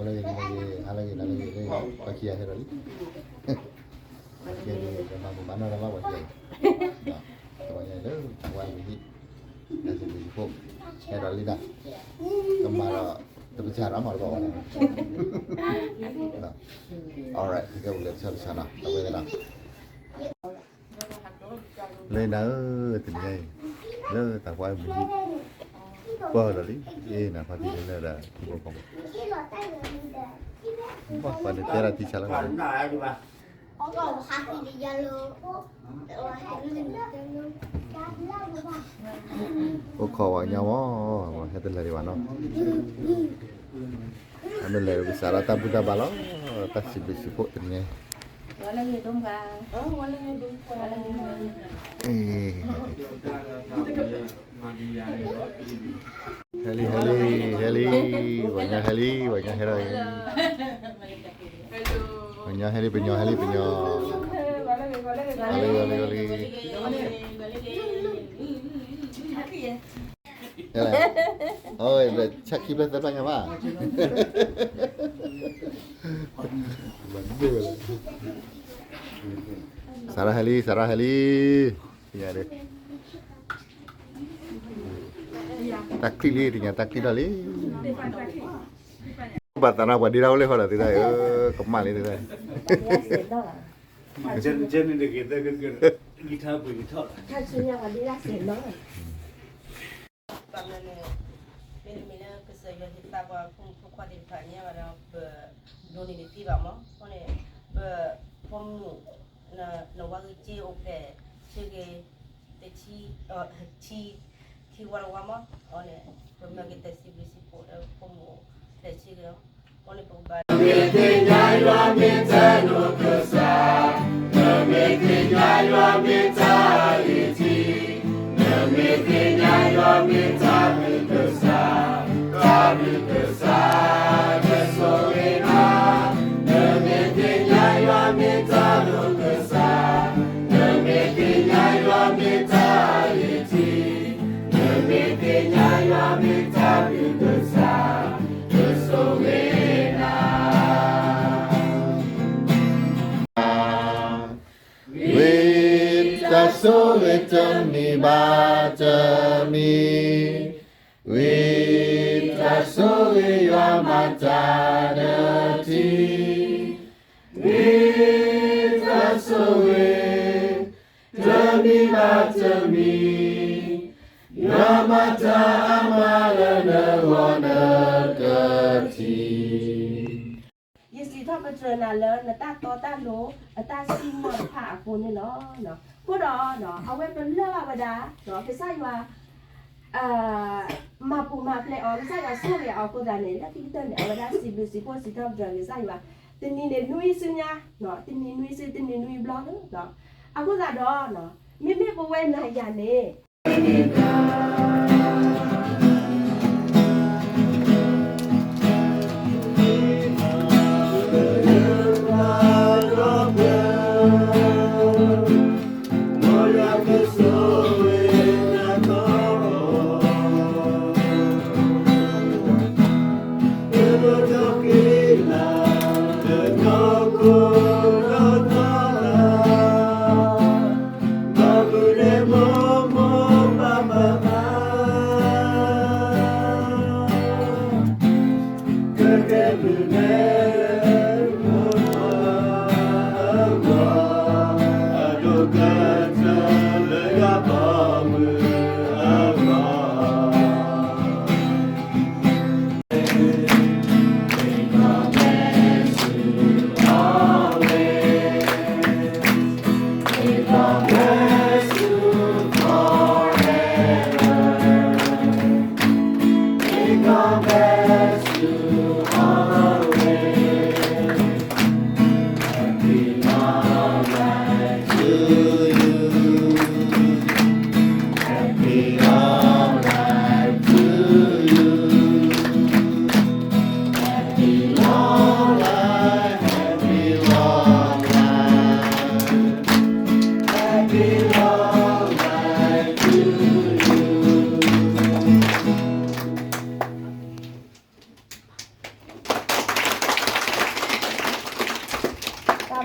လၢဂ့ၤ လၢဂ့ၤ ဟါလၢဂ့ၤ နၤလၢဂ့ၤ လၢဂ့ၤ ပှၤခံဂၤဟဲဒီးလံ ပှၤခံဂၤန့ၣ် ကမၤမုာ်မၤနီၢ်တၢ်ဘၣ်ပှၤခံဂၤန့ၣ် တဝဲညါလၢတၢ်ဝါအံၤ တၢ်စံးဘျုးစံးဖှိၣ် ဟဲဒီးလံဒၣ် ကမၤဒီး တပစၢ်ဒီးမၤတဘၣ်ဝဲ alright ကဲပလဲၤတဆီတဆီနီၤ တဝဲသနီၤ လၢနၤဧၢ တနံၤညါအံၤ လၢတၢ်ကွၢ်မုာ်ဟံၣ် ပၢၢ်ဒီးလံ အ့ၣ်နၤဖါတံၢ်လၢလၢဒၣ်ထံဖိကီၢ်ဖိ ပှၤန့ၣ်တဲဒၣ်ထံဆါလၢ အိၣ်ခိးဝဲညါမး ဟဲတလဲၤဒံးဘၣ်နီၤ အမ့ၢ်လဲၤကစးဒီးတၢ်ဘူၣ်တၢ်ဘါလီၤ တၢ်စံးဘျုးစံးဖှိၣ်တနံၤ ဟဲလံ ဟဲလံ ဟဲလံ ပှၤညီဟဲလံ ပှၤညီဟဲလံ ပှၤညီဟဲလံ ပှၤညီ ဟဲလံ ဟဲလံ ဟဲလံ ဆၣ်ခံဖျၢၣ်သၢဖျၢၣ်ညါဘၣ် စၤရၣ်ဟဲလံ စၤရၣ်ဟဲလံ တၢ်ချံလံ တညါတၢ်ချံထီၣ်လံ ဘၣ်သးနၤပှၤဒ့တၢ်အိၣ်လၢဃီဒီးသုတၢ် ကမၣ်လံသုတၢ် ကဲန့ၣ်တဂ့ၤ ဂံထါပှ့ၤကထီၣ်လီၤ ဘၣ်မနုၤန့ၣ် မ့တမ့ၢ်လၢကစၢ်ယွၤဟ့ၣ်သါပှၤဖိမုၣ်ဖိခွါသ့ၣ်တဖၣ်ညါဘၣ်ဒီး ပဒိးန့ၢ်တသ့ဘၣ်မး အဃိန့ၣ် ပဖိမုၣ် နဝါဂ့ၤက့အိၣ်ဖျဲၣ်ဆၢက့ၤ တဆံ ထံ ထံဝါတဝါမး အဃိန့ၣ် ပမၤက့ၤတၢ်စံးဘျုးစံးဖှိၣ်လၢဖိမုၣ်အိၣ်ဖျဲၣ်ဆၢက့ၤလီၤ အဃိန့ၣ်ပကဘၣ် နမ့ၢ်သ့ၣ်ညါယွၤမ့ၢ်တၢ်ဒိၣ်ကစၢ်, နမ့ၢ်သ့ၣ်ညါယွၤမ့ၢ်တၢ်အလံၤထံး, နမ့ၢ်သ့ၣ်ညါယွၤမ့ၢ်တၢ်ဘျုးကစၢ်, တၢ်ဘျုးကစၢ်ကဆိၣ်ဂ့ၤနၤ, နမ့ၢ်သ့ၣ်ညါယွၤမ့ၢ်တၢ်ဒိၣ်ကစၢ်, နမ့ၢ်သ့ၣ်ညါယွၤမ့ၢ်တၢ်အလံၤထံး, နမ့ၢ်သ့ၣ်ညါယွၤမ့ၢ်တၢ်ဘျုးကစၢ်, ကဆိၣ်ဂ့ၤနၤ ဝံၤတၢ်ဆိၣ်ဂ့ၤတမံၤဘၣ်တမံၤ, ဝံၤတၢ်ဆိၣ်ဂ့ၤယွၤမၤတၢ်ဒီးထံ, ဝံၤတၢ်ဆိၣ်ဂ့ၤတမံၤဘၣ်တမံၤ, ယွၤမၤတၢ်အါမးလၢနဂီၢ်နကထံၣ် ယစံးထီၣ်ပတြၢၤနၤလၢနတၢ်တီတၢ်လိၤ အတၢ်စံၣ်ညီၣ်တဖၣ်အဃိန့ၣ်လီၤ. အဃိဒီး အဝဲပလၢၢ်ဘၣ်ဝဲဒၣ် ကစၢ်ယွၤ မၤပူၤမၤဖျဲးအီၤ ကစၢ်ယွၤဆိၣ်ဂ့ၤအီၤအဃိသတးန့ၣ် လၢခံကတၢၢ်န့ၣ် အဝဲဒၣ်စံးဘျုးစံးဖှိၣ်စံးထီၣ်ပတြၢၤကစၢ်ယွၤ တနံၤန့ၣ်နွံစုညါ တနံၤနွံစု တနံၤနွံဘျီလၢ အဃိသတးဒီး မ့မ့ၢ်ပဝဲနၤယၤန့ၣ်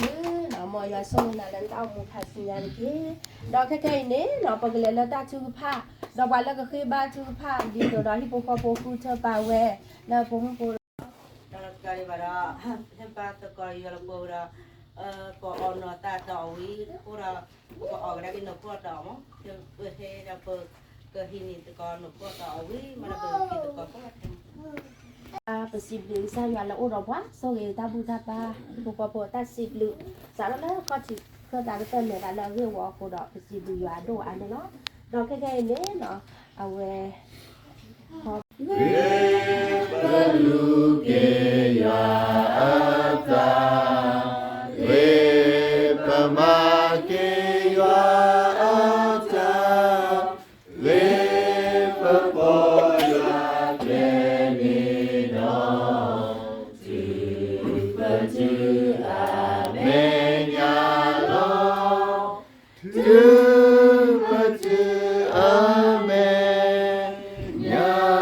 မ့ၢ်ယွၤဆိၣ်ဂ့ၤနၤလၢနတၢ်အိၣ်မူခါဆူညါတက့ၢ်. ဒီးခဲခဲအံၤန့ၣ်နီၤ ပကလဲၤလၢတၢ်ထုကဖၣ်, ဒီးပှၤလၢကဃ့ဘါထုကဖၣ် ဒ်သိးဒီးဟံၣ်ဖိဃီဖိဃုထၢပာ်ဝဲလၢပမူပူၤ ဒီးတကးဒံးဘၣ်ဒီး ဟဲဘါသကိးယွၤလၢပှဲၤဒီး ပအီၣ်နီၢ်သးတီၢ်ဝံၤအဃိဒီး ပကအီၣ်ကဒါက့ၤနီၢ်ခိအတီၢ်မး ပဟဲဒီးပကဟံးန့ၢ်သကိးနီၢ်ခိအတီၢ်အီၣ်ဝံၤ မ့ၢ်ဒီးပကဟံးသကိးကိးဂၤဒဲး ပစံးဘျုးကစၢ်ယွၤလၢအိၣ်ဒီးပှၤ ဆိၣ်ဂ့ၤတၢ်ဘူၣ်တၢ်ဘါ ဟံၣ်ဖိဃီဖိအတၢ်စံးဘျုး စးထီၣ်လၢခီၣ်ထံးခၢၣ်သးကတၢၢ်မဲာ်သးလၢအဂ့ၢ်အဝီအဃိဒီး ပစံးဘျုးယွၤအဒိၣ်အါန့ၣ်လီၤ. ဒီးခဲခဲအံၤန့ၣ်နီၤ အဝဲ ဂ့ၤပလူၤက့ၤယွၤအသး, ဂ့ၤပမၤက့ၤယွၤအတၢ်, ဂ့ၤပပိာ်ယွၤကျဲန့ၣ်ဒီး, တုၤပတုၤအမဲာ်ညါလီၤ. တုၤပတုၤအမဲာ်ညါလီ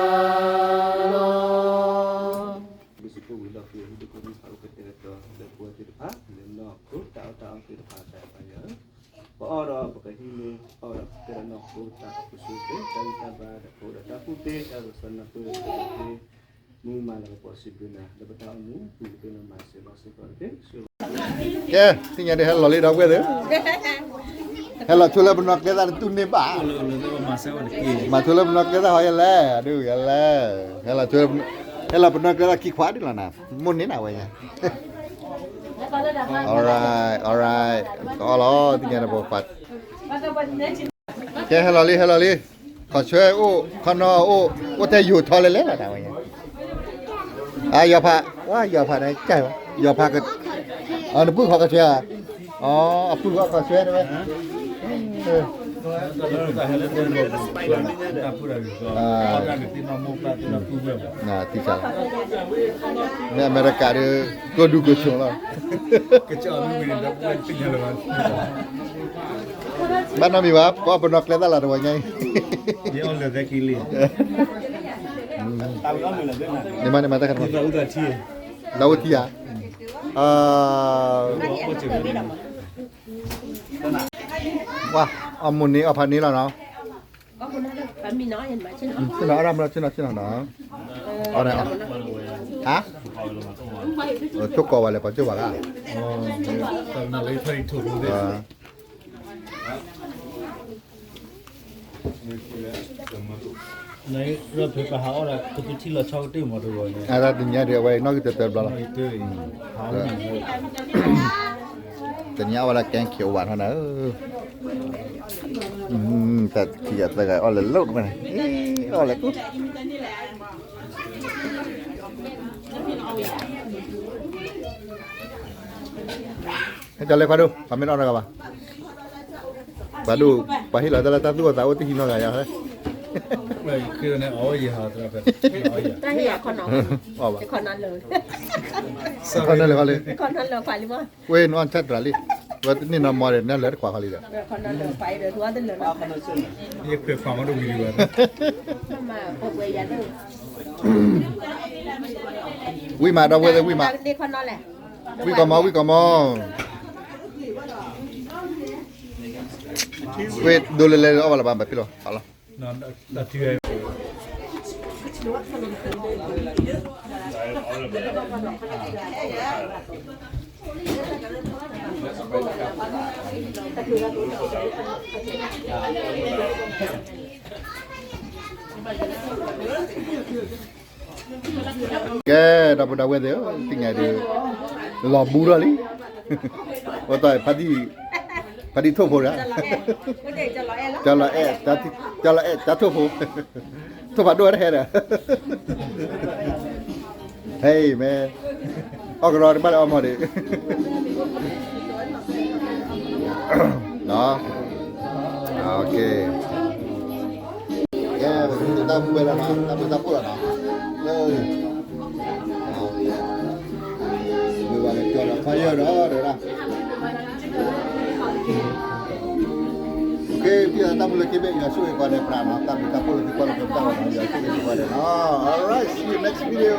ၤ. မုၢ်စ့ၢ်ကီးဝံၤလီၤ ပဟံၣ်ဖိဃီဖိကတဲာ်ကတီၤလၢပဝဲသ့ၣ်တဖၣ် လၢနီၢ်ခိတၢ်အီၣ်တၢ်အီသ့ၣ်တဖၣ်အတၢ်အဲၣ်ပၢ်ယွၤဧၢ, ပအီၣ်ဒီးပကဟံးန့ၢ် အီၣ်ဒီးကဲထီၣ်နီၢ်ခိတၢ်အိၣ်ဆူၣ်အိၣ်ချ့ တၢ်ဂံၢ်တၢ်ဘါဒီး ပအိၣ်ဒီးတၢ်ကူၣ်သ့ တၢ်ဂံၢ်စၢ်နၢ်ပၢၢ် မူမၤလၤကပီၤစံးဘျုးနၤ လၢပတၢ်အိၣ်မူပူၤကသ့လီၤမၤစၢၤဘၣ်စ့ၢ်ကီးတက့ၢ်. ကဲ သ့ၣ်ညါဒ်ဟဲလီၤလံဒီပုၢ်ဝဲၢ်သ့ၣ်, ဟဲလီၤဆိလၢပနီၢ်ကျဲသၣ်တတူၢ်န့ၢ်ဘၣ်, မၤဆိလၢပနီၢ်ကျဲသၣ်ဟီယလဲၣ် အဒုးယလဲၣ်, ဟဲလီၤဆိလၢ ဟဲလီၤပနီၢ်ကျဲသၣ်ခံခွါဒ်လီၤနၤ, မိၢ်န့ၢ်နၤဝဲညါ alright alright ကအီၣ်လီၤ သ့ၣ်ညါဒီးပ ကဲဟဲလီၤလံ ဟဲလီၤလံ, ခီၣ်ဆွဲအိၣ် ခီနီအိၣ် အိၣ်ထဲယိၤထီလဲၤလဲၤလီၤနၤဝဲညါ, အယီၤဖး ဝဲယီၤဖးန့ၣ် ကဲဝဲ ယီၤဖး နပုၢ်ခီၣ်ခီၣ်ဆွဲဧါ, အပုၢ်ခီၣ်ခီၣ်ဆွဲတဝဲ သံစးလီၤ, မ့ၢ်အမဲရကၤဒီး ကဒူၣ်ကဆိးလီၤ, ဘၣ်နီတမံၤဘၣ် ပအီၣ်ပနီၢ်ကျဲသၣ်လီၤတဝဲညါအံၤ, န့ၣ်မ့ၢ်န့ၣ်မ့ၢ်တၢ်ခါန့ၣ်, လၢအိၣ်ထံဧါ, ဝါ အီၣ်မူန့ၢ်အီၣ်ဖးန့ၢ်လီၤနီၤ, ဆ့ၣ်နီၤအီၣ်ဒၣ်မလီၤ ဆ့ၣ်နီၤဆ့ၣ်နီၤနီၤ, အီၣ်ဒၣ်, ဟါ, ထိၣ်ကီးဝဲလဲၣ် ပှၤကၠိၣ်ဝဲဂၤ လၢဖဲပဟးအီၣ်ဒီး ကသူထံၣ်လီၤဆီကတၢၢ်မးတဂီၤန့ၣ်, အတၢ်တနံၤညါဒီး အဝဲနီၣ်ဂံၢ်တၢတၢဘျီလီၤ, တနံၤညါအီၣ်ဝဲဒၣ်ကဲခံအဝၤထီၣ်နၤဧၢ, တၢ်ခံဂၤသၢဂၤအီၣ်လဲၤလိာ်တဖၣ်န့ၣ်, အီၣ်လဲၤကူ ဟဲတၢ်လၢဖးဒိၣ် ပှၤမ့ၢ်တအီၣ်တဂၤဘၣ်, ဖးဒိၣ် ပှၤဟ့ၣ်လီၤတၢ်လၢတၢ်သူၣ်အိၣ်သးအိၣ်တဟံးနီတဂၤယၤဟဲ, တၢ်ဟ့ၣ်ယၤခီနီၤ, ခီနီၤလၢၤ, ခီနီၤလၢၤခွါလံမး, ဝဲနအီၣ်ဆၣ်တြၢ်လံ, ဝဲတန့ၢ်နီၢ်မီဒီး နလၢတခွးခီလံဒီး, ဝံၣ်မးဒီပုၢ်ဝဲၢ်သ့ၣ်ဝံၣ်မး, ဝံၣ်ကီးမီ ဝံၣ်ကီးမီ, ဝံၣ်ဒိးလဲၤလဲၤအီၣ်ဘၣ်လၢၤဘၣ် ဘၣ်ဖံးလီၤ ဟးလီၤ ကဲ ဒီပုၢ်ဒီဝဲၢ်သ့ၣ်ဧၢ, သ့ၣ်ညါဒီး လီၤဘူးထီၣ်လံ, အိၣ်တ့ၢ် ဖါတံၢ်ထိၣ်ဖိဒီး, ကၠီလီၤအဲၣ်, ကၠီလီၤအဲၣ် ကၠီထိၣ်ဖိ, ထိၣ်ဖးဒိၣ်ဝဲတဟဲဒီး, ဟဲအံၤမ့ၢ် အီၣ်ကရီတဘၣ်လၢအီၣ်မီၢ်ဒံး, OK, ကဲ ပကတၢ်မူဝဲလီၤနီၤ, တၢ်မူတၢ်ဖှိၣ်လီၤနီၤ, လၢ မ့ၢ်ဝဲလၢကၠီလီၤဖးယၢၢ်ဒီး တဝဲဒၣ်, OK, ပတၢ်မူလၢခံဘ့ၣ် ယွၤဆိၣ်ဂ့ၤပှၤဒီးပြးနီၤ, တၢ်မူတၢ်ဖှိၣ်လၢခံကွၢ်လၢခံပတၢ်ဝဲနီၤ, ယွၤဆိၣ်ဂ့ၤပှၤဒီးနီၤ, alright, see you next video.